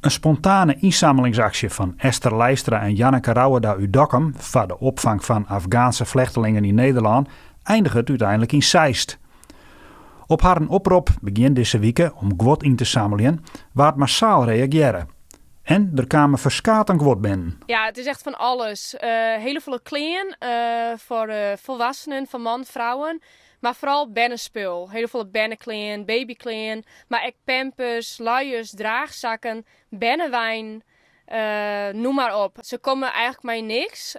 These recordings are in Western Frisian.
In spontane ynsammelingsaksje fan Esther Leistra en Janneke Rauwerda út Dokkum foar de opfang fan Afgaanse flechtelingen yn Nederlân eindiget úteinlik yn Zeist. Op harren oprop begjin dizze wike om guod yn te sammeljen waard massaal reagearre. En der kamen ferskaten guod binnen. Ja, it is echt fan alles. Hiele folle klean foar folwassenen, foar man, frouwen. Mar foaral bernespul. Hiele folle berneklean, babyklean, mar ek pampers, luiers, draachsakken, berneweinen, noem mar op. Se komme eigenlik mei niks.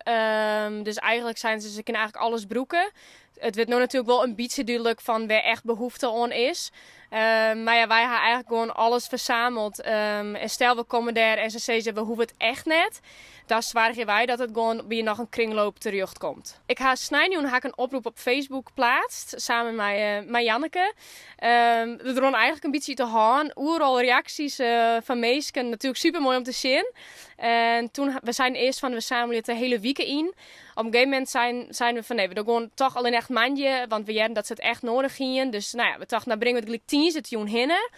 Dus eigenlik seinen se, se kinne eigenlik alles brûke. It wurdt no natuerlik wol in bytsje dúdlik fan wêr echt behoefte oan is. Mar ja, wy ha eigenlik gewoan alles fersameld. En stel we komme dêr en se sizze we hoege it echt net, dan soargje wy dat it gewoan by noch in kringloop terjocht komt. Ik ha sneinjûn ha ik in oprop op Facebook pleatst, samen mei Janneke. It rûn eigenlik in bytsje út de hân. Oeral reaksjes fan minsken, natuerlik super moai om te sjen. En toen, we seinen earst fan we samelje it de hiele wike yn. Op in gegeven momint seinen we fan nee, we dogge gewoan toch allinne echt moandei, want we hearden dat se it echt noadich hienen. Dus nou ja, we tochten dan bringe we it gelyk tiisdeitejûn hinne.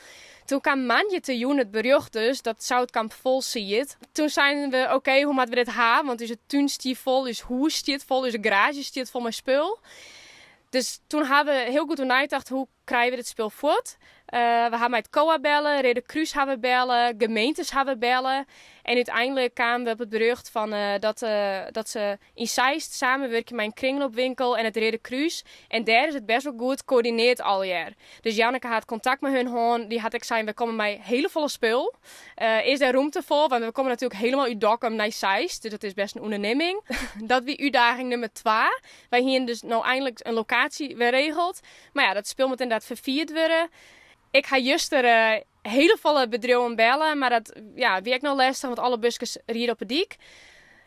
Toen kaam moandeitejûn it berjocht dus dat Zoutkamp fol siet. Toen seinen we oké, hoe moatte we dit ha? Want ús tún stie fol, ús hûs stiet fol, ús garaazje stiet fol mei spul. Dus toen ha we hiel goed oer neitocht, hoe krije we dit spul fuort? We ha mei it COA belle, Reade Krús ha we belle, gemeentes ha we belle. En úteinlik kamen we op it berjocht fan dat se yn Zeist samenwurkje mei in kringloopwinkel en it Reade Krús. En dêr is it best wol goed koördineard allegear. Dus Janneke hat kontakt mei hun hân. Dy hat ek sein, wy komme mei hiele folle spul. Is dêr rûmte foar? Want we komme natuerlik hielendal út Dokkum nei Zeist. Dus dat is best in ûndernimming. Dat wie útdaging nummer twa. Wy hiene dus no einlik in lokaasje wer regeld. Mar ja, dat spul moat ynderdaad ferfierd wurde. Ik ha juster hiele folle bedriuwen belle, mar dat ja, wie ek noch lestich, want alle buskes riede op 'e dyk.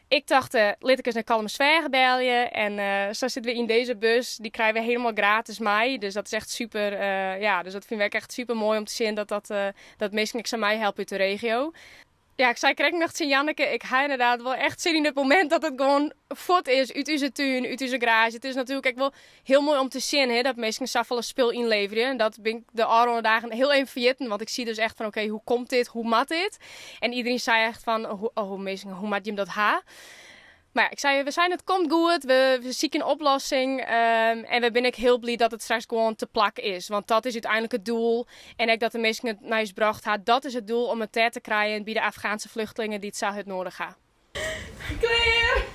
Ik tocht, lit ik ris nei Kollumersweach belje. En sa sitte we yn dizze bus, dy krije we hielendal gratis mei. Dus dat is echt super. Ja, dus dat fine we ek echt super moai om te sjen dat minsken ek sa meihelpe út de regio. Ja, ik sei krekt noch tsjin Janneke, ik ha ynderdaad wol echt sin yn it momint dat it gewoan fuort is út ús tún, út ús garaazje. It is natuerlik ek wol hiel moai om te sjen, hè, dat minsken safolle spul ynleverje. En dat bin ik de ôfrûne dagen hiel even ferjitten, want ik siet dus echt fan oké, hoe komt dit, hoe moat dit? En iedereen sei echt fan, oh, minsken, hoe moat jim dat ha? Mar ja, ik sei, we seinen it komt goed, we sykje in oplossing. En we binne ek hiel bliid dat it straks gewoan te plak is. Want dat is úteinlik it doel. En ek dat de minsken it nei ús brocht ha, dat is it doel om it dêr te krijen by de Afghaanse vluchtelingen dy't sa hurd noadich ha. Klear!